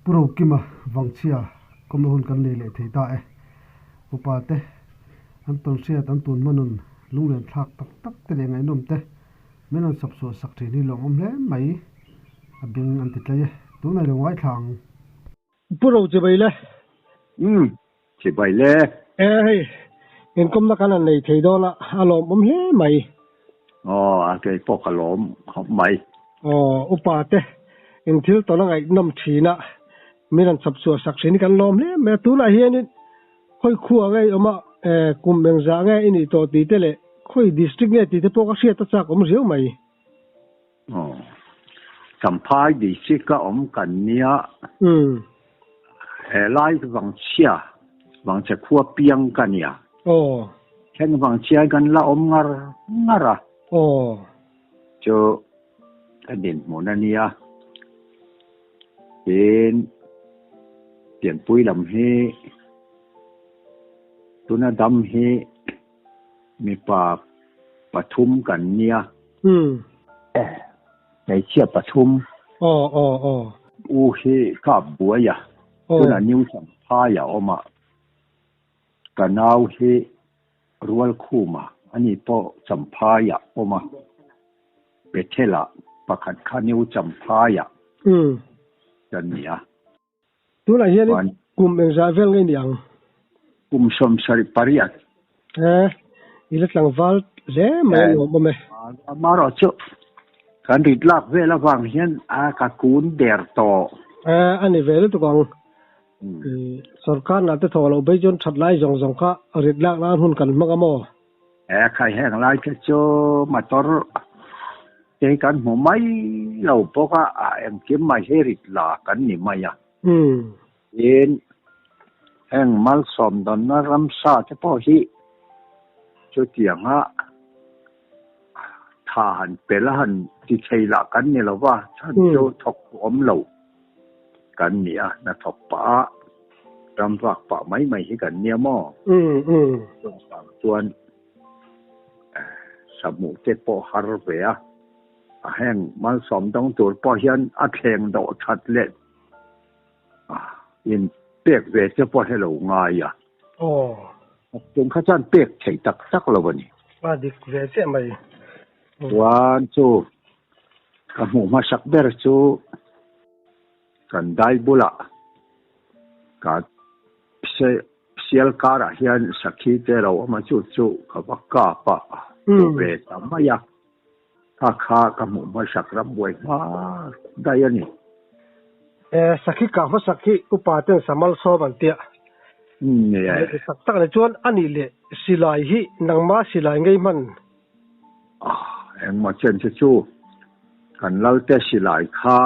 Pu Rokima Vangchhia kawmna hun kan nei leh thei ta e. Upa te an tawn hriat an tun hmanun lunglen thlak tak tak te leh ngaihnawm te min rawn sap suah sak thin hi lawmawm hle mai a beng an ti tlai e. Tunah i lo ngaithla ang. Pu Ro chibai le. Umm, chibai le. E hei, inkawmna kan han nei thei dawn a, a lawmawm hle mai. Aw, a kei pawh ka lawm khawp mai. Aw, upa te, in thil tawn a ngaihnawm thin a, min rawn chhawp chhuah sak thin hi kan lawm hle mai a. Tunah hianin khawi khua nge i awm a, kum engzah nge i nih tawh tih te leh khawi district nge tih te pawh ka hriat a chak awm riau mai. Aw. Champhai district a awm kan nia. Umm. He lai Vangchhia, Vangchhe khua piang ka nia. Aw. Heng Vangchhia hi kan la awm ngar ngar a. Aw. Chu ka dinhmun a nia. Tin, pianpui lam hi tuna dam hi Mipa pathum kan nia. Umm. Hmeichhia pathum. Aw aw aw. U hi kap buai a. Aw. Tunah New Champhai a awm a. Ka nau hi Rualkhuma ani pawh Champhai a awm a. Bethel ah pakhat kha New Champhai ah Umm. kan ni a. Tunah hian kum engzah vel ngei ni ang? Kum 78. E, i la tlangval hle mai a nuam awm e. Amarawh chu kan rit lak vel avang hian a ka kun der tawh. E, a ni ve lutuk ang. Sorkar nah te thawh loh bei chuan that lai zawng zawng kha rit lak nan hun kan hmang a maw? E, khai heng lai te chu motor te hi kan hmu mai lo bawk a, a engkim mai hi rit la kan ni mai a. Tin, heng malsawmdawnna ramsa te pawh hi chutianga tha han pel a han ti thei lah kan ni lo va, chhan chu thawk awm lo kan ni a, hnathawk pah a ram vak pah mai mai hi kan nia maw? Chuvang chuan sahmuh te pawh har ve a, a heng malsawm dawng tur pawh hian a thleng dawh that leh in pek ve te pawh hi lo ngai a. Tung kha chuan pek theih tak tak lo a ni. A dik ve chiah mai. Chuan chu ka hmuh hmasak ber chu kan dai bulah ka sial karah hian sakhi te lo awm a, chu chu ka va kap a, hmu ve ta mai a, kha kha ka hmuh hmasak ram buai hma daih a ni. E, sakhi kah hmasak hi upa ten samal sawm an tia. Tak tak a ni chuan a nih leh silai hi nangma silai ngei hman. Engmaw chen che chu kan lalte silai kha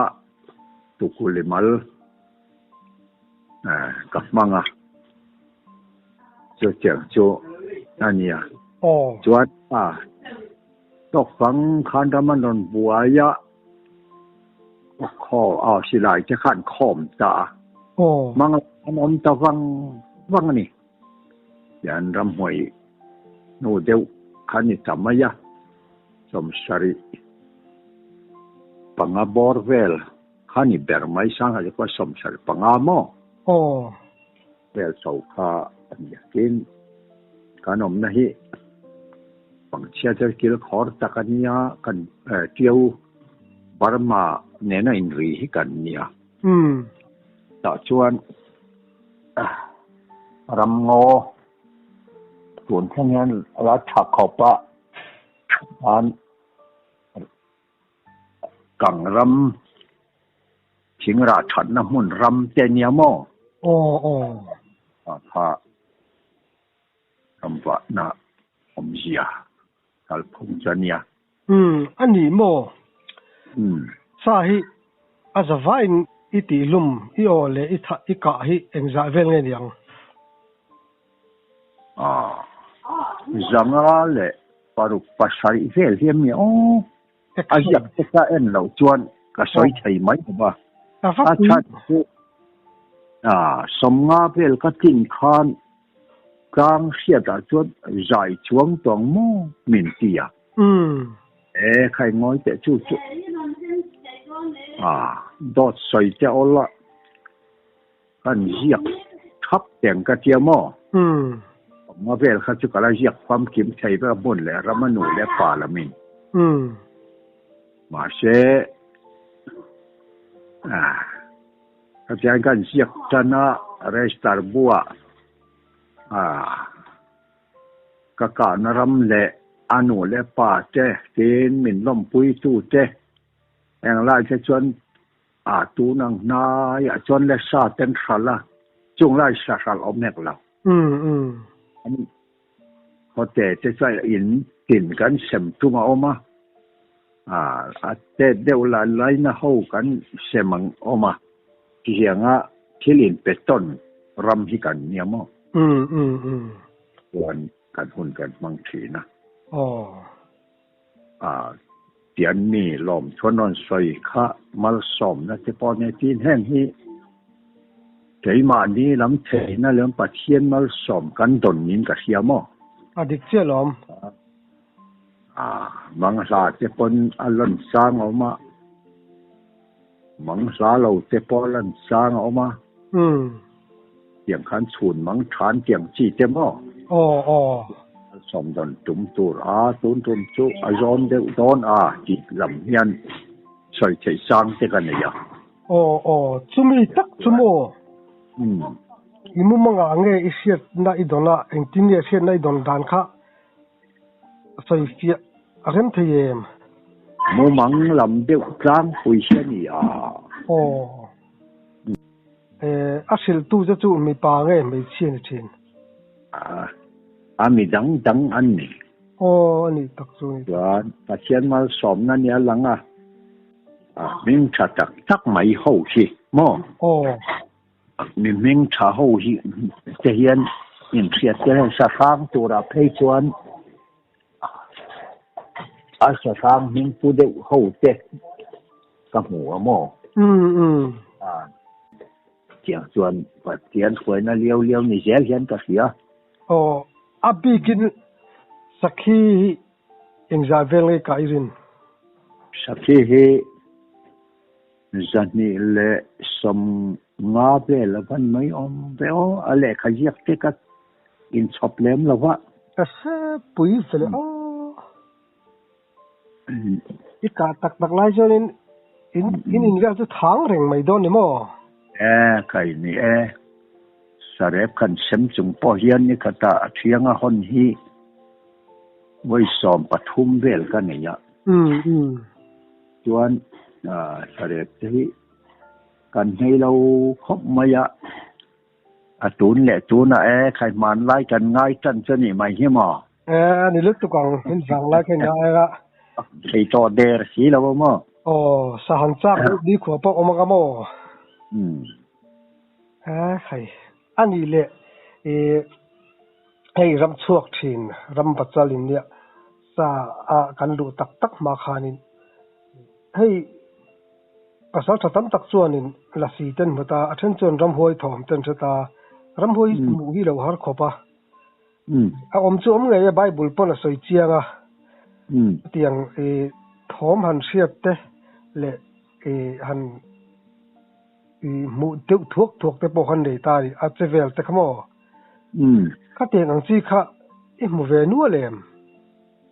Tukulimal ka hmang a, chutiang chu a nia. Chuan a tawkfang khan ram an rawn buai a, khaw silai te khan khawm ta a, hmang an awm ta vang vang a ni. Tian ramhmuai hnu deuh kha ni ta mai a, 75 bawr vel kha ni ber mai, Sangha chu khaw 75 maw? Aw. Vel chho kha a ni a, tin kan awmna hi Pangchhia chu kil khawr tak a nia, kan Tiau Burma nena inri hi kan nia. Umm. Tah chuan ramngaw tun thleng hian a la tha khawp a, an kang ram thing rah thatna hmun ram te a nia maw? Aw aw. A kha ram vahna awmzia kalphung chu a nia. Umm a ni maw? Umm. Sa hi a za vaiin i tihhlum i aw leh i thah i kah hi engzah vel nge niang? Ah, 507 vel hi a mi aw. A ziak te ka en loh chuan ka sawi thei mai lo va. A chhan chu ah 50 vel ka tlin khan tlang hriatah chuan zai chuang tawng maw min ti a. E khai ngawi teh chu chu ah dawt sawi te awl a. Kan ziak thap teng ka tia maw? Umm. Nga vel kha chu ka la ziak famkim thei vek a hmun leh ram a nu leh pa lamin. Umm. Mahse, ah, khatiang kan ziak tan a register buah, ah, ka kahna ram leh a nu leh pa te tiin min lawmpui tu te englai te chuan A tun ang hnaiah chuan le sa ten hralh a, chung lai sa hralh awm hek lo. An khawte te chuan in tin kan sem tung a awm a, a tet deuh lah laina ho kan sem ang awm a, tihianga thil in pe tawn ram hi kan nia maw? Chuan kan hun kan hmang thin a. A tian mi lawm chuan rawn sawi kha malsawmna te pawh nia tin heng hi keimahni lam theihna leh Pathian malsawm kan dawn niin ka hria maw? A dik chiah lawm. A mang hla te pawn a lawn sang a awm a, mang hla lo te pawh a lawn sang a awm a. Tiang khan chhun mang than tiang chi te maw? Aw aw. Sawm dawn tum tur a, tun tum chu a zawn deuh dawn a tih lam hian sawi theih sang te ka nei a. Aw aw, chumi tak chu maw? Umm. I mumangah nge i hriatna i dawn a, engtin nge hriatna i dawn dan kha sawi fiah a rem thei em? Mumang lam deuh tlangpui hi a ni a. Aw. A hrilhtu che chu mipa nge hmeichhia ni thin? A mi dang dang an ni. Aw, a nih tak chu ni. Chuan Pathian malsawmna nia lang a, a hming tha tak tak mai ho hi maw? Aw. Mi hming tha ho hi te hian inhriat tel hian sahrang turah phei chuan a sahrang hming pu deuh ho te ka hmu a maw? Umm umm. Tiang chuan Pathian hruaina liau liau ni zel hian ka hria. Aw, a bikin sakhi hi engzah vel nge ka i rin? Sakhi hi 250 vel a van mai awm ve aw, a lehkha ziak te ka inchhawp lem lo va. Ka hre pui ve leh aw. I kah tak tak lai chuanin in in in vel chu thang reng mai dawn ni maw? E, kai ni e. Sarep khan sem chung pawh hian ni khata a thianga hawn hi vawi 13 vel ka nei a. Chuan sarep te hi kan hnei lo khawp mai a. A tun leh tunah e, khai hmanlai kan ngai tan chu a nih mai hi maw? E, a ni lutuk ang, in vanglai kha ngai a. Thei tawh der si lo a maw? Aw, sahan chak deuh ni khua pawh awm anga maw? Umm. E, khai, a nih leh i hei ram chhuak thin, ram bachal in nia sa a kan luh tak tak hma khanin hei Pasal tha tam tak chuanin lasi ten hmu ta, a then chuan ramhuai thawm ten hre ta. Ramhuai hmuh hi lo har khawp a. A awm chu awm ngei e, Bible pawn a sawi chiang a. Chutiang i thawm han hriat te leh i han i hmuh deuh thuak thuak te pawh khan nei ta a ni, a che vel te kha maw? Khatiang ang chi kha i hmu ve nual em?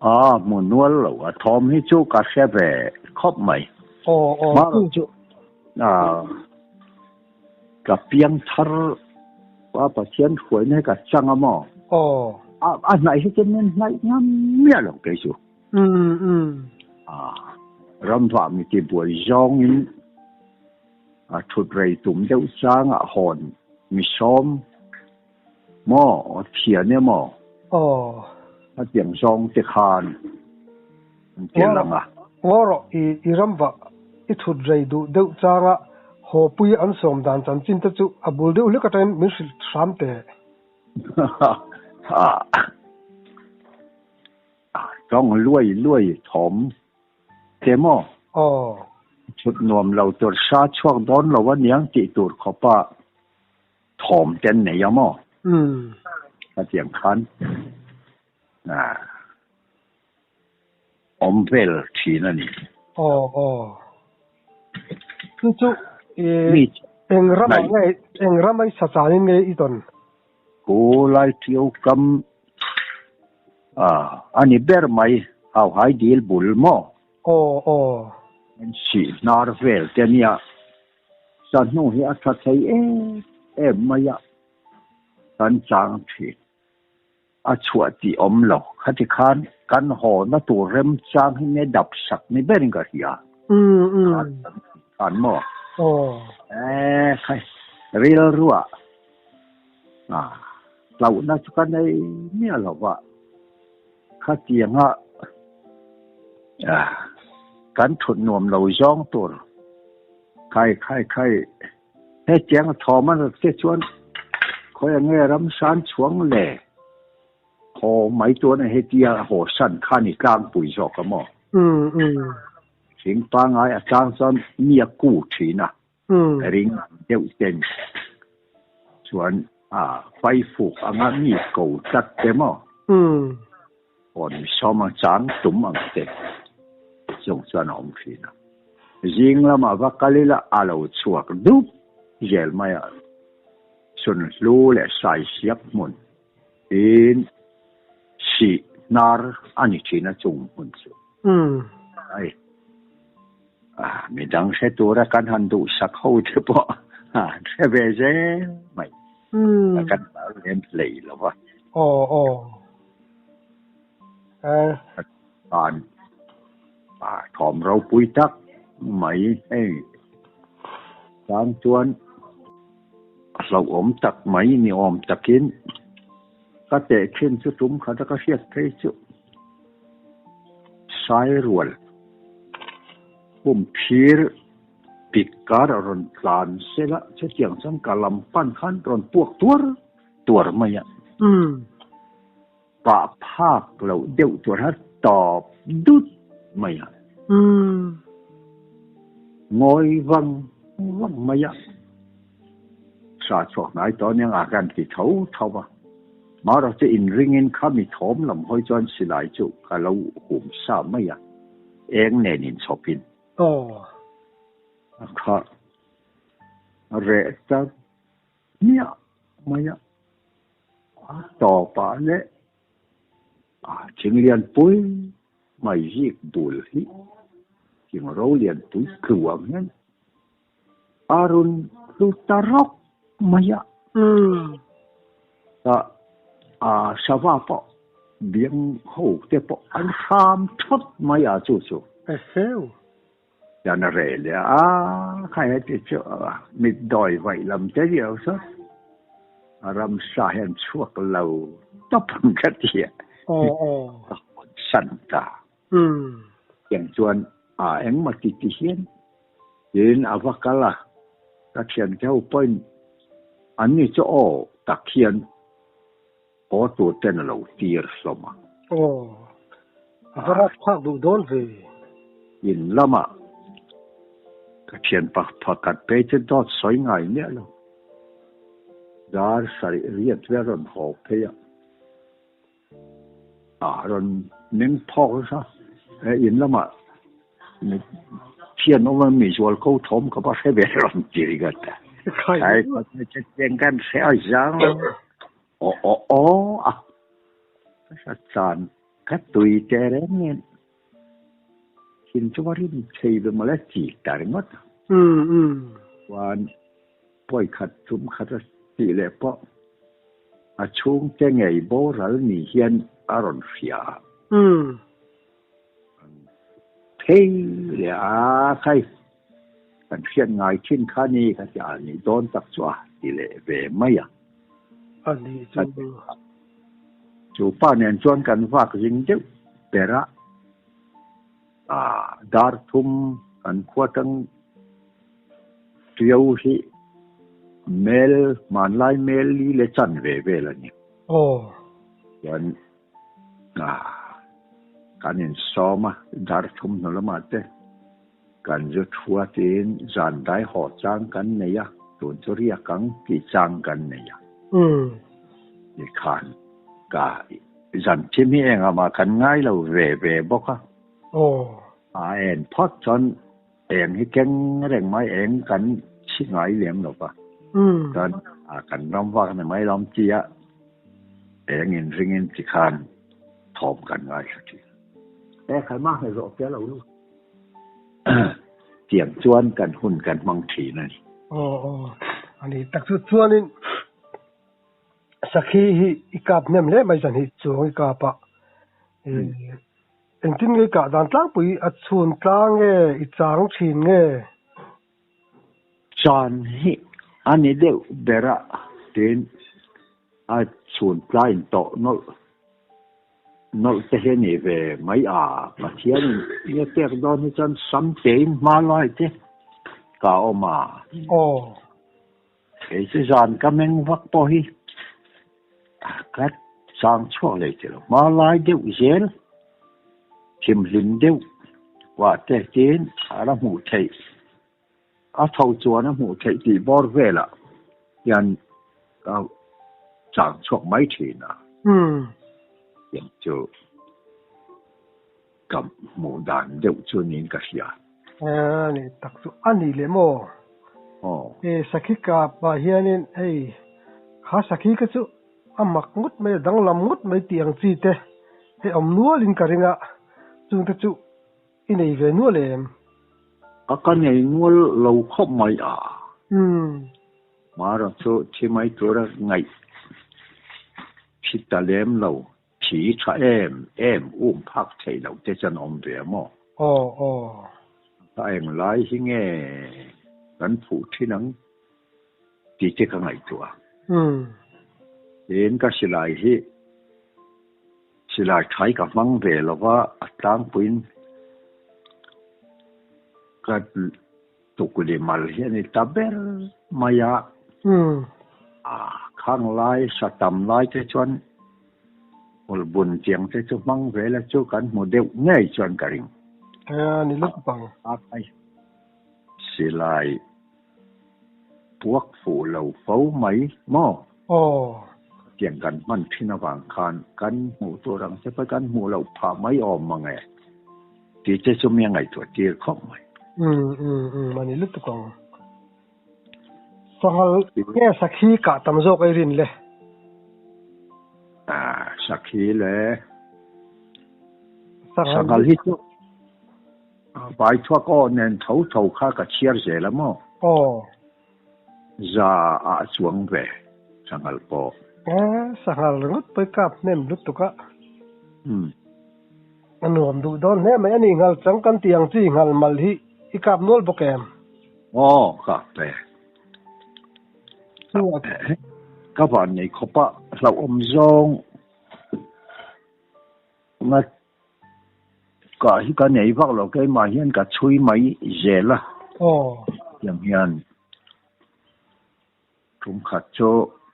A hmu nual lo a, thawm hi chu ka hre ve khawp mai. Aw aw Hmar chu a ka piang thar a Pathian hruaina hi ka chang a maw? Aw. A a hnaih hi chu min hnaih ngam miah lo kei chu. Umm umm. A ramvah mi ti buai zawngin a thut rei tum deuh changah hawn mi sawm Maw, thian em aw? Aw. A tiang zawng te khan an ti lang a. Ngaw rawh, i i ramvah i thut rei duh deuh changa hawpui an sawm dan chanchin te chu a bul deuh hlek atangin min hrilh hram teh. Tawng luai luai thawm Che maw? Aw. Thut nuam lo tur sa chhuak dawn lo aniang tih tur khawpa thawm te an nei a maw? Umm. Hetiang khan awm vel thin a ni. Aw aw. Chu chu i. Mi Eng ramah nge eng rama i sa chanin nge i tawn? Khu lai ṭiau kam a ni ber mai, Hauhai dil bul maw? Aw aw. An sih hnar vel te nia, sa hnu hi a ṭha thei em em mai a, kan chang ṭhin. A chhuah tih awm lo. Khati khan kan haw na tur remchang hi nge dap sak ni berin ka hria. Khan maw? E khai, rilruah hlauhna chu ka nei miah lo va. Khatianga kan thut nuam lo zawng tur khai khai khai. Hetiang thawm a rat te chuan khawi ang nge ramsan chhuang le haw mai tuan a hetia haw san kha ni tlangpui zawk a maw? Thing pangai a tlang chuan mi a ku thin a, ring deuh ten chuan a faifuk anga mi ko tlat te maw? Awn sawm ang chang tum ang te chung chuan a awm thin a. Zing lamah va kal ila a lo chhuak dup zel mai a, Sunhlu leh Saisiak hmun tin sih hnar a ni thin a chung hmun chu. Ai, midang hre tura kan han duhsak ho te pawh an hre ve zel mai. Kan hlau lem hlei lo va. Aw aw. Khan thawm ropui tak mai hei tan chuan hlauhawm tak mai ni awm takin ka teh thin chu tum khat a ka hriat phei chu Sairual pum phir pik kar a rawn tlan sela chutiang chuan ka lam pan khan rawn puak tuar tuar mai a. Pah phak loh deuh tur a tawp dut mai a. Ngawi vang vang mai a. Sa chhuak hnai tawh aniang a kan ti tho tho a. Marawh chu inringin kha mi thawm lam hawi chuan silai chu ka lo hum sa mai a, eng nen inchhawpin. Aw. A kha reh ta hmiah mai a. A tawpah leh a thing lianpui mai zik bul hi thing ro lianpui tlu ang hian a rawn tlu ta rawk mai a. Tah a sava pawh biang ho te pawh an hram thawt mai a chu chu. Eheu. Chuan a reh leh a, kha heti chu mit dawi vaih lam te riau saw a ramsa hian chhuak lo tawp ang ka ti a, ka hawn san ta. Tiang chuan a engmaw ti ti hian tiin a va kal a, ka thiante ho pawhin an ni chu aw tak hian haw tur ten a lo tir hlawm a. Aw, a va rak phak duh dawn ve. In lamah ka thian pakhat phei chu dawt sawi ngai miah lo. Dar sarih riat vel rawn haw phei a, a rawn meng phawk nasa. He in lamah thian awm a mi zual ko thawm ka va hre ve rawn ti ringawt a. Khai chutiang kan hre a zang lo. Aw aw aw a ka hrat chan ka tui teh reng nen thin chu va rim thei ve mawle chi ta ringawt a. Chuan pawi khat tum khat a tih leh pawh a chhungte ngei boral ni hian a rawn hria a. Phei leh a khai kan hriat ngai thin kha ni ka ti a nih dawn tak chu a ti leh ve mai a. A nih chu. Chu pa nen chuan kan vak zing deuh ber a, dar thum kan khua tang Tiau hi mel hmanlai mel li le chan ve vel a ni. Aw. Chuan Kan insawm a, dar thum hnu lamah te kan zu thua tiin zan dai haw chang kan nei a, tun chu riak ang tih chang kan nei a. Tikhan ka zan thim hi engah mah kan ngai lo ve ve bawk a. A en phawt chuan eng hi keng reng mai eng kan. chhi ngai lem lo va. Chuan kan ram vak ni mai lo tia eng in ringin tikhan thawm kan ngaithla thin. E khai mah nge zawh te lo lu. Tiang chuan kan hun kan hmang thin a ni. Aw aw a ni tak chu chuanin sakhi hi i kap hnem hle mai zan hi chuang i kap a. Engtin nge i kah dan tlangpui a chhun tlang nge i chang thin nge? Chan hi a ni deuh ber a, tin a chhun tlaiin tawh nawlh nawlh te hi a ni ve mai a, Pathianin nge pek dawn hi chuan sam tein hma lai te ka awm a. Aw. Kei chu zan ka meng vak pawh hi ka chang chhuak leh che lo. Hma lai deuh zel, thimhlim deuh vah te tin a la hmuh theih. A tho chuan a hmuh theih tih bawr velah hian ka chang chhuak mai thin a. Tiang chu ka hmuh dan deuh chu niin ka hria. A ni tak chu a ni leh maw? Aw. E sakhi kap ah hianin hei kha sakhi kha chu a mak ngawt mai a danglam ngawt mai tih ang chi te hei awm nualin ka ring a, chungte chu i nei ve nual em? A ka nei nual lo khawp mai a. Mara chu thi mai tura ngaih thi ta lem lo. Thi tha em em um phak theih loh te chuan awm ve a maw? Aw aw. A eng lai hi nge kan phuh thin ang tih te ka ngaihtuah a. Tin ka silai hi silai thai ka hmang ve lo va, a tlangpuiin ka tukli mal hi a ni ta ber mai a. A khang lai sa tam lai te chuan hmul bun tiang te chu hmang ve la chu kan hmu deuh ngei chuan ka ring. A ni lawk bang. A kai silai puak fuh lo fo mai maw? Aw. Tiang kan hman thin avang khan kan hmuh tur ang che pawh kan hmuh loh phah mai awm mang e. Tih te chu mi a ngaihtuah tir khawp mai. Umm umm umm a ni lutuk ang. Sanghal nge sakhi kah tam zawk ei rin le? Ah sakhi le. Sanghal hi chu vai thuak aw nen tho tho kha ka chhiar zel a maw? Aw. Za ah chuang ve sanghal pawh. Eh sanghal ringawt pawh i kap hnem lutuk a. Umm. A nuam duh dawn hle mai a ni nghal chang kan tih ang chi nghal mal hi i kap nual bawk em? Aw kap e. Ka van nei khawp a hlauhawm zawng nga kah hi ka nei vak lo keimah hian ka chhui mai zel a. Aw. Tiang hian tum khat chu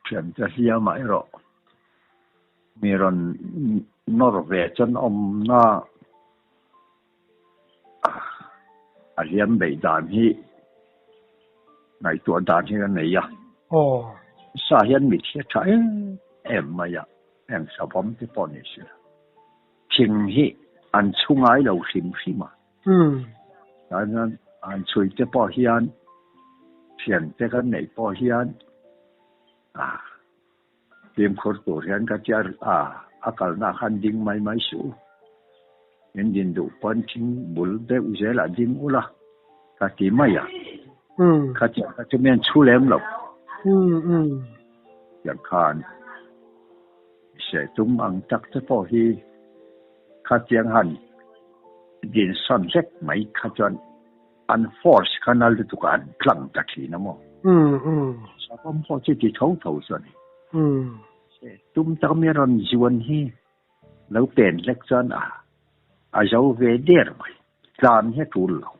thiante hliamah erawh mi rawn nawr ve chuan awmna a hliam beih dan hi ngaihtuah dan hi ka nei a. Aw. Sa hian mit hi a tha em em mai a, heng savawm te pawh ni se. Thing hi an chhu ngai lo hrim hrim a. Tah hian an chhui te pawh hian thian te kan neih pawh hian a fimkhur tur hian ka tia a, a kalna khan ding mai mai suh u. Min din duh pawn thing bul deuh zelah ding ula ka ti mai a. Khatiang kha chu mian chhu lem lo. Tiang khan seh tum ang tak te pawh hi khatiang han dinsan hlek mai kha chuan an force kha nal lutuk a an tlang ta thin a maw? Savawm pawh chu ti tho tho chu a ni. Tum tak mi rawn zuan hi lo pen hlek chuan a a zo ve der mai. Tlan hi a tul lo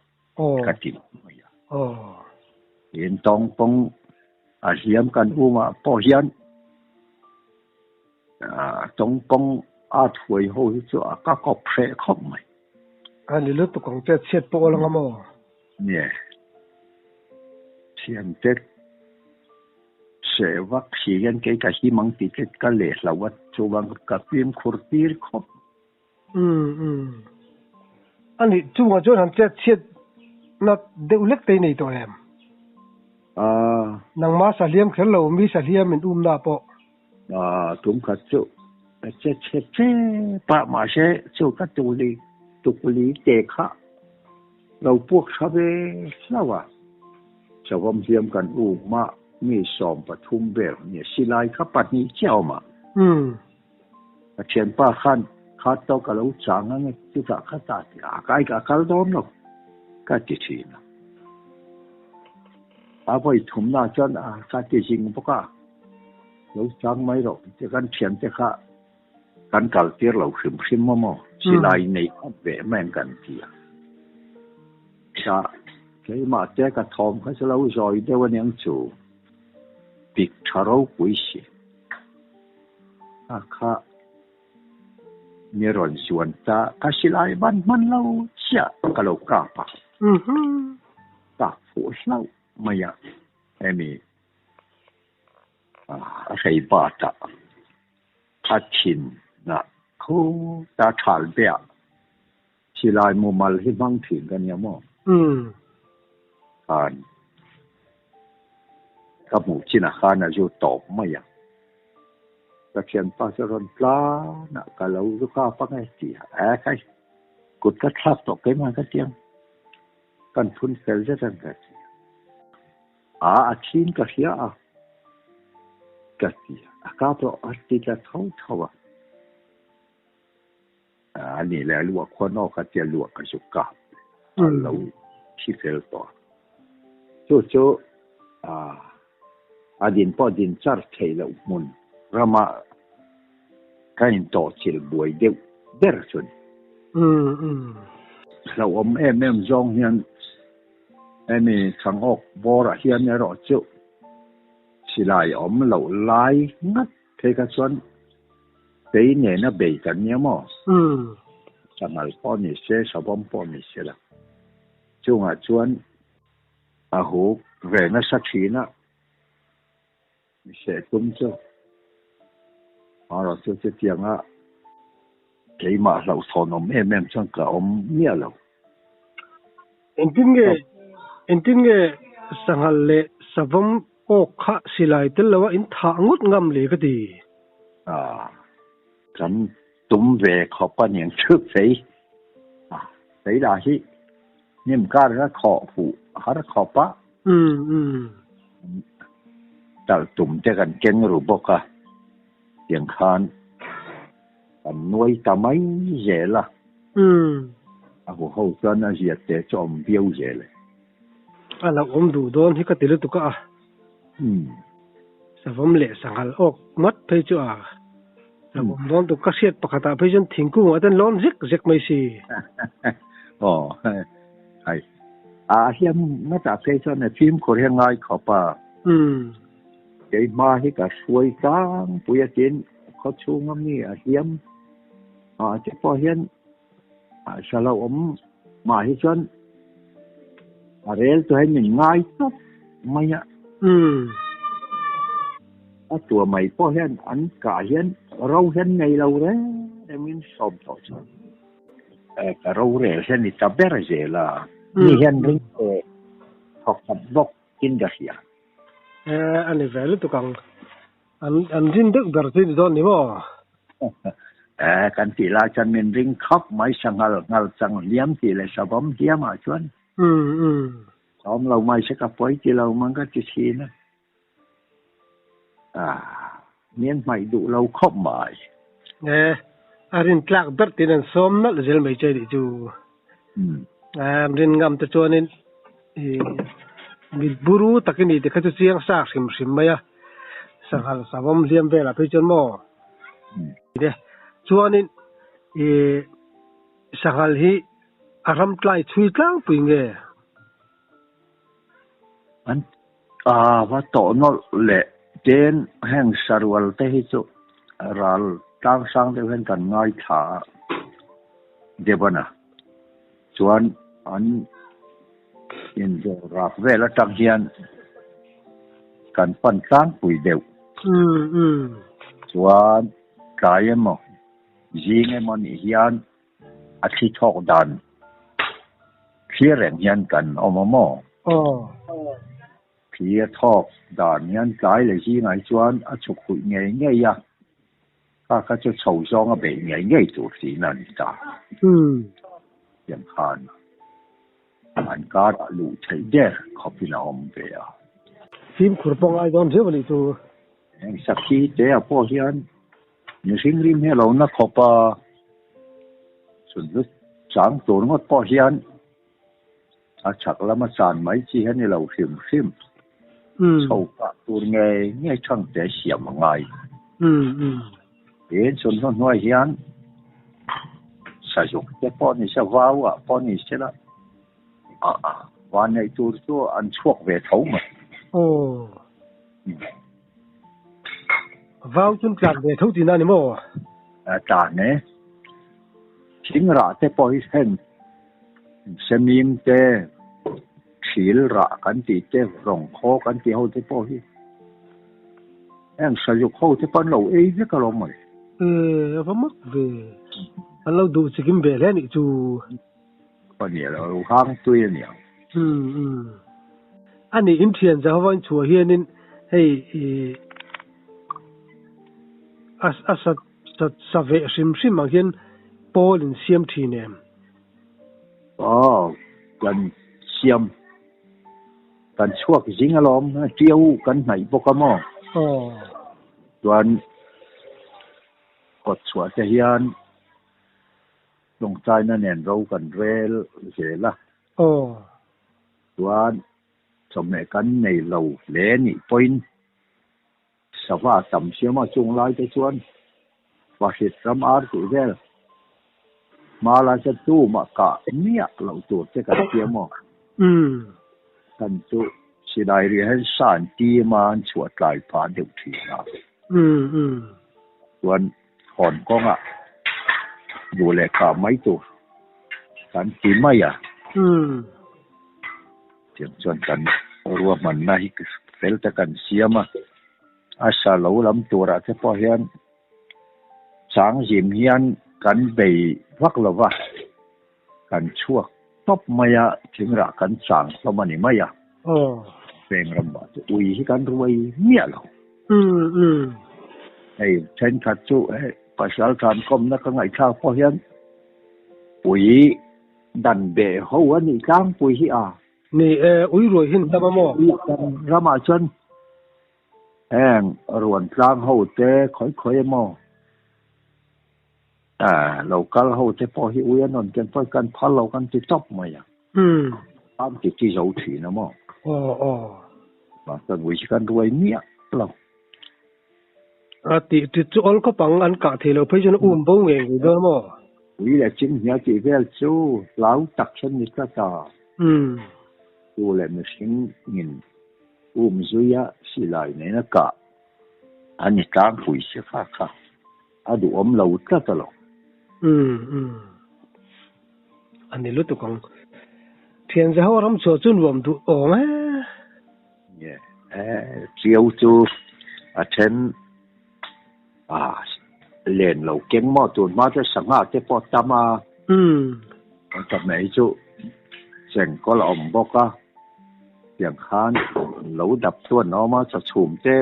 ka ti mai a. Tin tawngpawng a hliam kan umah pawh hian Tawngpawng at huai ho hi chu a ka kawp hreh khawp mai. A ni lutuk ang che, chhiat pawh awl anga maw? Nie. Thiante seh vak si hian kei ka him ang tih te ka leh hlo a, chuvang ka fimkhur tir khawp. Umm umm. A nih chungah chuan han chet chhiat na deuh lek te i nei tawh em? Ah. Nangma sahliam kher lo, mi sahliam in umna pawh. Ah, tum khat chu che chhe tep a, mahse chu ka tuli tukli te kha lo puak tha ve hlauh a. Savawm hliam kan um a, mi 13 vel nia silai kha pahnih chiah a awm a. Umm. Ka thianpa khan kha tawk a lo chang ang e, chutah kha ta ti a, kai ka kal dawn lo ka ti thin a. A vawi thumna chuan a ka ti zing bawk a, lo chang mai rawh ti kan thiante kha kan kal tir lo hrim hrim a maw, silai nei khat ve mai ang kan ti a. Tha keimah te ka thawm kha chu lo zawi deuh aniang chu, pik tha ropui si. A kha mi rawn zuan ta, ka silai ban hman lo chiah ka lo kap a, kap fuh hlauh mai a, hemi a hrei bat a, a thin ah khuta thal be ah silai mumal hi hmang thin ka nia maw? Khan ka hmuh chinah khan a zu tawp mai a. Ka thianpa chu a rawn tlan a, ka lo zu kap ang e ti a, e khai kut ka thlak tawh keimah ka ti ang, kan phun fel zet ang ka ti a, a a thin ka hria a ka ti a, a kap rawh a ti ta tho tho a, a nih leh a luah khuan aw ka ti a, luah ka zu kap a lo thi fel tawh a, chu chu a din pawh din char theih loh hmun rama ka intawhchilh buai deuh ber chu a ni. Hlauhawm em em zawng hian hemi Thangawk bawrah hian erawh chu silai awm loh lai ngat phei kha chuan Kei nena bei kan nia maw? Sanghal pawh ni se, savawm pawh ni se la. Chungah chuan a huk ve nasa thin a, mi seh tum chu. Amaherawhchu chutianga keimah hlauhthawn awm em em chuan ka awm miah lo. Engtin nge, engtin nge sanghal leh savawm awk kha silai tel loa in thah ngawt ngam le ka ti. Ah, kan tum ve khawp a niang chu fei. Ah, fei lah hi hnim kar kha khawh fuh har khawp a. Umm, umm. Talh tum te kan keng ru bawk a, tiang khan kan nuai ta mai zel a. Umm. A huho chuan a zia te chu awm viau zel e. A lo awm duh dawn hi ka ti lutuk a. Umm. Savawm leh sanghal awk ngawt phei chu a lo awm dawn tuk. Ka hriat pakhatah phei chuan thingkung ah ten lawn zek zek mai si. Aw hai. A hiam ngawtah phei chuan a fimkhur hi a ngai khawp a. Umm. Keimah hi ka hruai tlangpui a tin khawchhung a mi a hliam ah te pawh hian a lo awm mah hi chuan a rel chu hei min ngai tawp mai a. Umm. A tua mai pawh hian an kah hian ro hian nei lo reng rengin sawm tawh chuan ka rorel hian ni ta ber zel a. Mi hian ring teh thawk khat bawk in ka hria. Eh, a ni ve lutuk ang. An an rin deuh ber chu ni dawn ni maw? Eh, kan tih lai chuan min ring khawp mai sanghal nghal chang hliam tih leh savawm hliam ah chuan. Umm umm. Ka awm lo mai se ka pawi ti lo mang ka ti thin a. Ah, min hmaih duh lo khawp mai. Eh, a rin tlak ber tiin an sawm nalh zel mai che nih chu. Umm. Eh, an rin ngam te chuanin i mit buru tak i ni ti kha chu chiang sa hrim hrim mai a. Sanghal savawm hliam velah phei chuan maw? Umm. Chuanin i sanghal hi a ram tlai chhui tlangpui nge? An a va tawh nawlh leh ten heng sarual te hi chu ral tlang sang deuh hian kan ngaithla a Devon-a chuan an inzawr rak vel atang hian kan pan tlangpui deuh. Chuan tlai emaw zing emaw nih hian A thli thawk dan thlir reng hian kan awm a maw? Aw. Thli a thawk dan hian tlai leh zingah hi chuan a chhuk huih ngei ngei a, kha kha chu chho zawnga beih ngei ngei tur tihna a ni ta. Tiang khan an karah luh theih der khawpin a awm ve a. Fimkhur pawh ngai dawn viau a nih chu. Heng sakhi te ah pawh hian mihring rim hi a lo na khawp a, chhunhlu chang tur ngawt pawh hian A chhak lama chan mai chi hi a ni lo hrim hrim. Chho kah tur ngei ngei thangte siam a ngai. Tin, chhun hnu hnuai hian sazuk te pawh ni se, vau ah pawh ni se la, van neih tur chu an chhuak ve tho mai. Aw. Vau chu an tlan ve tho tihna a ni maw? Tlan e. Thing rah te pawh hi heng semim te, thil rah kan tih te, rawng khaw kan tih ho te pawh hi heng sazuk ho te pawh an lo ei vek alawm mawle. E, a va mak ve. An lo duh chikim ve hle anih chu. Pawh ni lo, hang tui a niang. Umm umm. A nih in thian Jehovah in chhuah hianin hei i a a sa sa sa veh hrim hrim ang hian pawl in siam thin em? Aw, kan siam kan chhuak zing alawm, tiau kan hnaih bawk a maw? Aw. Chuan kawt chhuah te hian Tawngtaina nen ro kan rel zel a. Aw. Chuan chawhmeh kan nei lo hle nih pawhin sava tam siama chung lai te chuan Vahrit ram ar tih vel hma lai chuan tumah kah miah loh tur che kan siam aw. Umm. Kan chu silai riah hian sa an tim a, an chhuah tlai phah deuh thin a. Umm umm. Chuan Hawn kawngah duh leh kah mai tur kan ti mai a. Tiang chuan kan ruahmanna hi fel ta kan siam a, a sa lo lam turah te pawh hian chang zim hian kan bei vak lo va, kan chhuak tawp mai a, thingrah kan chang hlawm a ni mai a. Veng ramah chu ui hi kan ruai miah lo. Hei thenkhat chu hei pasal than kawmna ka ngaihthlak pawh hian ui dan beh ho a nih tlangpui hi a. Ni e, ui ruai hi an tam a maw? Ui kan ramah chuan heng ruan tlang ho te khawi khawi emaw lo kal ho te pawh hi ui an rawn ken pawh hi kan phal lo kan ti tawp mai a. Am ti ti zo thin a maw? Aw aw. Mahse ui hi kan ruai miah lo. A tih tit chu awl khawp ang, an kah thei lo phei chuan um bo ngei ngei dawn a maw? Ui leh chinghnia tih vel chu hlau tak hian ni tlat a. Tu leh mihring in um zuia silai nena kah a ni tlangpui si kha kha. A duhawm lo tlat a lo. Umm umm. A ni lutuk ang. Thian Jeho ram chhuah chu nuam duh awm e. Nge e Chiau chu a then a len lo keng maw tun hma chu sangha te pawh tam a. Umm. An ta mai chu chengkawl a awm bawk a. Tiang khan lo dap chuan a awm a, chachhum te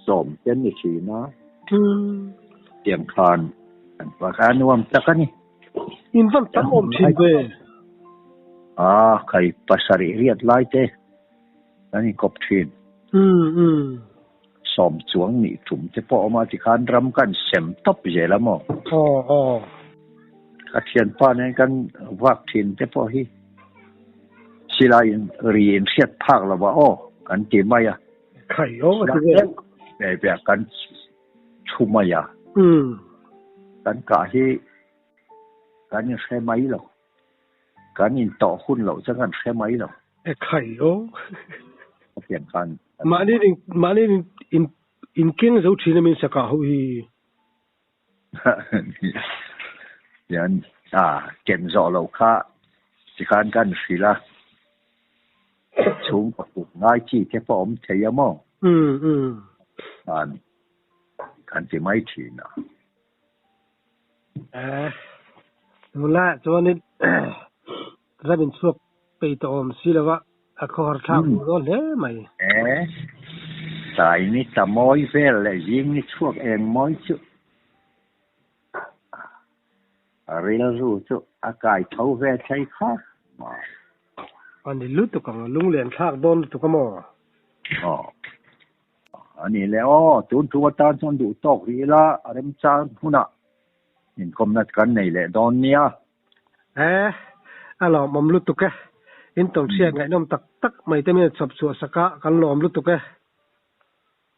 sawm te an ni thin a. Tiang khan an pa kha a nuam tak a ni. In van tam awm thin ve. A khai pasarih riat lai te kan inkawp thin. Sawm chuang nih tum te pawh a awm a, tikhan ram kan sem tawp zel a maw? Aw aw. Ka thianpa nen kan vak thin te pawh hi silai in ri in hriat phak lo a aw kan ti mai a. Khai aw a ti ve. Ve ve kan thu mai a. Kan kah hi kan inhre mai lo. Kan intawh hun loh chuan kan hre mai lo. E khai aw. Hetiang khan. Mahni mahni in in keng zo thin a min sakah ho hi. Hian a ken zawh loh kha tikhan kan hrilh a. Chhung pakhat ngai chi te pawh awm thei a maw? Khan kan ti mai thin a. Eh, tunlaiah chuanin ram inchhuak peih tawh awm si lo a. A khawhar thlak duh dawn hle mai. E, tlai ni tla mawi vel leh zing ni chhuak eng mawi chu a rilru chu a kai tho ve thei khawp mai. A ni lutuk ang, lunglen thlak dawn lutuk a maw? Aw. A ni le aw, tun thu atan chuan duh tawk rih ila a remchang hunah inkawmna kan nei leh dawn nia. E, a lawmawm lutuk e. In tawnhriat ngaihnawm tak tak mai te min chhawp chhuah sak a, kan lawm lutuk e.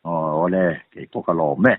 Aw le, kei pawh ka lawm e.